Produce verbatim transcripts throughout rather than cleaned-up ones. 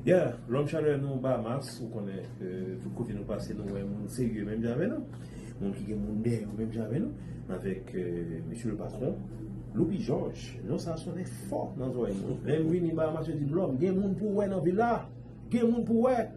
Yeah, lòm chalè nou Bahamas, ou konnen, euh, tout kote nou pase, nou wè moun serye menm jan avè nou. Moun ki gen moun dèyè yo menm jan avè nou. Avèk, euh, mesye le patron, Loubi Georges. Non sa sonnen fò nan zòrèy moun. Lè m vini Bahamas, yo di m, lòm, gen moun pou wè nan vil la. Gen moun pou wè.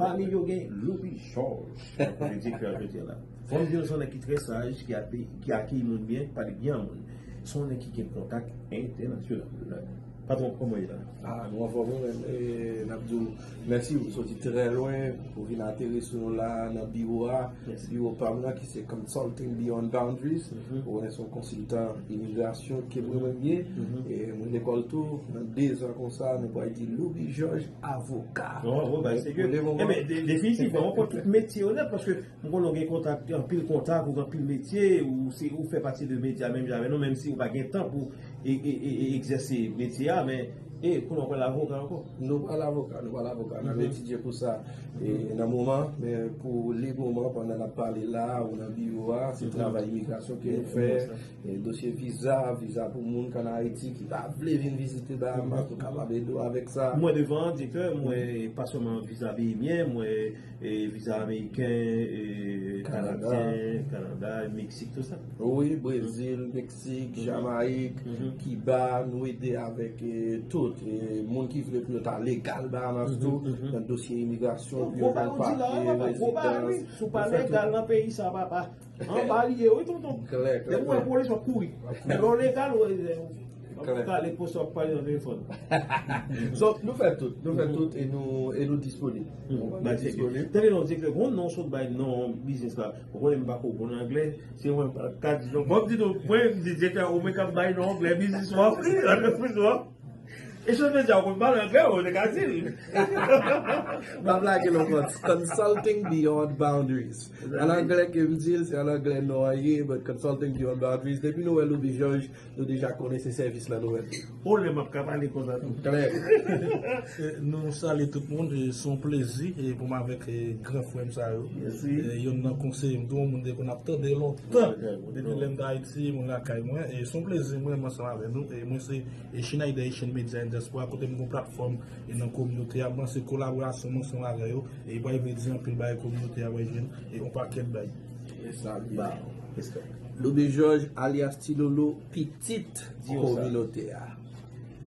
Pami yo gen Loubi Georges. Mwen di klè jodi a la. Fò m di nou se yon nèg ki trè saj, ki akeyi, ki akeyi moun byen, pale byen a moun. Se yon nèg ki gen kontak entènasyonal. Patwon, kòman w ye la? Ah, nou anfòm wi, men, e, n ap di w mèsi, ou soti trè lwen pou vin atere sou nou la nan biwo a. Biwo pa m nan ki se Consulting Beyond Boundaries. Ou konnen se yon konsiltan imigrasyon ke mwen menm ye. E mwen lekòl tou, nan de zan konsa, nou pral di Loubi Georges avoka. Non, avoka, serye. Ebyen, definitivman, ou konn tout metye yo nèt, paske m konnen w gen kontak, anpil kontak, ou gen anpil metye, ou se, ou fè pati de medya menm jan avè nou, menm si ou pa gen tan pou e, e, e, e egzèse metye a, men, e, kounye a w pral avoka ankò? Nou pral avoka, nou pral avoka. N ap etidye pou sa e, nan moman, men pou le moman, pandan n ap pale la, ou nan biwo a, se travay imigrasyon ke nou fè. E, dosye viza, viza pou moun k ann Ayiti ki pa vle vin vizite Bahamas, nou kapab ede w avèk sa. Mwen devan, direktè, mwen pa sèlman viza Behemyen, mwen e, viza ameriken, e, kanadyen, Kanada, Meksik, tout sa. Wi, Brezil, Meksik, Jamayik, Kiba, nou ede avèk, e, tout. E, moun ki vle pou yo ta legal Bahamas tou, nan dosye imigrasyon, pou yo jwenn papye, rezidans. Si w pa legal nan peyi sa, papa, anba li ye, wi, tonton. Depi w wè polis, w ap kouri. Lè w legal, w ap kale post, w ap pale nan telefòn. So, nou fè tout, nou fè tout e nou, e nou disponib. Nou disponib. Tande non, direktè, gon non w sot bay non biznis la. Ou konnen m pa ko bon anglè, se mwen pa ka di non. Bon, m di nou, mwen, m di direktè, ou mwen k ap bay non anglè biznis w ap, antrepriz w ap. E sot medya, ou konn pale anglè, ou te ka di l. M ap lage non, Consulting Beyond Boundaries. An anglè ke m di l, se an anglè non an ye, but Consulting Beyond Boundaries. Depi nou wè Loubi Georges, nou deja konnen se sèvis la nou wè. O, lè m ap ka pale konsa tou. Klè. E, nou salye tout moun, e, se yon plezi, e, pou m avèk, e, gran frè m sa yo. E, youn nan konseye m tou, yon moun te konn ap tande lontan. Depi lè m t Ayiti, moun lakay mwen, e, se yon plezi mwen, m ansanm avè nou, e, mwen se, e, Schneider Haitian Media and Diaspora, kote m gon platfòm, e, nan kominote a, m panse kolaborasyon m ansanm avè yo, e, pral vle di anpil bagay kominote a, pral jwenn, e, yon pakèt bagay. E sa, respè. Loubi Georges, alyas Ti Lolo, pitit kominote a.